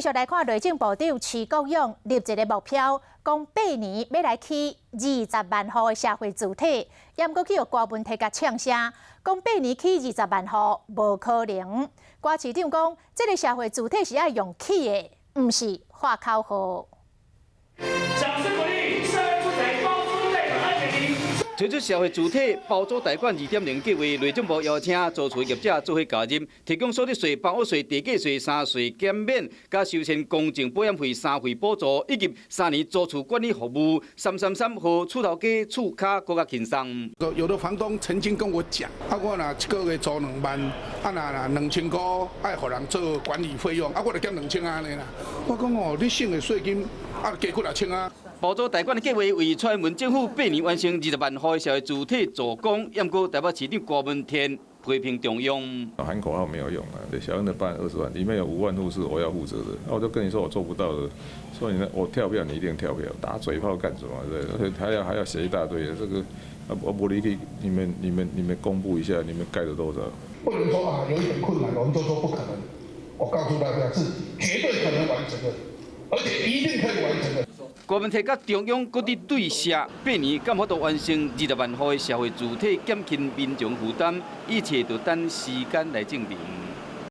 續來看內政部長徐國勇立一个目標，講8年欲來起20萬戶的社會住宅，猶閣去予郭文悌共嗆聲，講八年起二十萬戶無可能。郭市長講，這个社會住宅是愛用起的，毋是喊口號。掌聲鼓勵，社會住宅包租代管2.0。推出社會住宅包租代管2.0計劃，內政部邀請租厝業者做伙加入，提供所得稅、房屋稅、地價稅三稅減免，佮修繕工程保養費三費補助，以及3年租厝管理服務，333號厝頭家厝跤閣較輕鬆。有的房東曾經跟我講，啊，我若一個月租2萬，啊若若2000塊愛予人做管理費用，啊，我就減兩千按呢啦。我講哦，你省的稅金啊加幾若千啊。包租代管的計劃為蔡英文政府八年完成20萬戶的社會住宅助攻，毋過台北市長郭文天批評中央。喊口號沒有用啊！對，小英的辦20萬，裡面有5萬戶是我要負責的，那我就跟你說我做不到的，所以呢，我跳票你一定跳票，打嘴炮幹什麼？對，還要寫一大堆，這個啊，我不理去，你們公布一下，你們蓋了多少？不能說啊，有一點困難，我們就說不可能。我告訴大家是絕對可能完成的，而且一定可以完成的。郭文悌佮中央閣佇對射，八年敢有法度完成20萬戶的社會住宅，減輕民眾負擔，一切就等時間來證明。